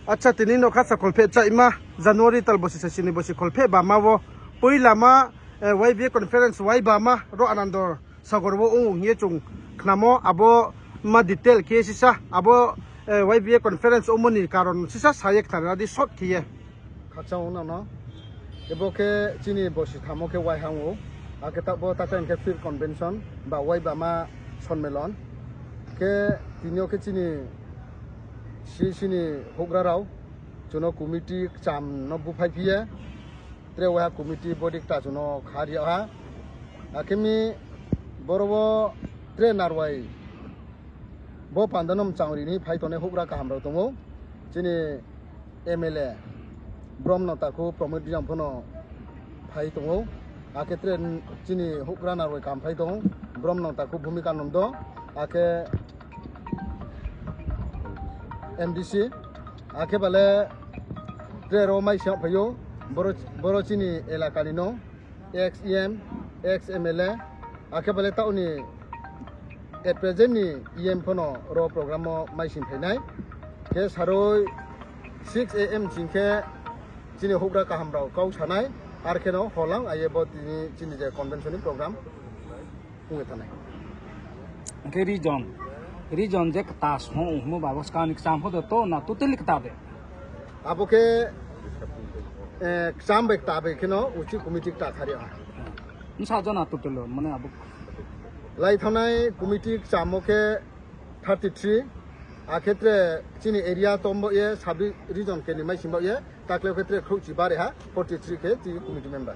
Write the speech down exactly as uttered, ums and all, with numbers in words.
Acha, tini no khasa kholpheh chaima January tal bosi sasi ni bosi kholpheh bama wo poila ma, eh, Y B A conference Y bama ro Anando Sagor wo ong hing ye chung khnamo, abo ma detail khe sisa, abo, eh, Y B A conference omo ni karon sisa sa ye khnari ra di short khe ye. Khakchang ong nang no. Ebo khe chini bosi thamo khe Y hang ou. Akhe ta bo taklai khe fifth convention ba Y bama sonmelon. Khe tini yo khe chini C C ni houhgra rao chung no committee kcham no búphai phi ye. Tre waiha committee body kta chung no kha ri yag ha. Akhe mi boro wo tre narwai bo panda no mchang ri ni phai tongnai houhgra kaham rao tong ou. Chini M L A brom no takhu Pramod Reang pho no phai tong ou. Akhe tre chini houhgra narwai kaham phai tong ou, brom no takhu Bhumika Nando, akhe M D C, akhe bale tre ro maising phai ou, boro, boro chini elaka ni no, ex E M, ex M L A, akhe bale taoh ni at present ni E M pho no ro program wo maising phai nai. Khe saroi six A M sing khe chini houhgra kaham rao kau sa nai, ar khe no holang aye bo tini chini je convention ni program ong ye thanng nai. Hing khe region, region je kta song ongmo ba bo skang ni kcham pho de to na totally kta de? Abo khe, eh, kcham bai kta bai khe no uchih committee kta kha ri ha. Bsa jona total mane abo? Lai thanngnai committee kcham wo khe thirty three, akhe tre chini area tom baoh ye, sub region khe ni maising baoh ye, takle khe tre khrouhchi bari ha, forty three khe chini committee member.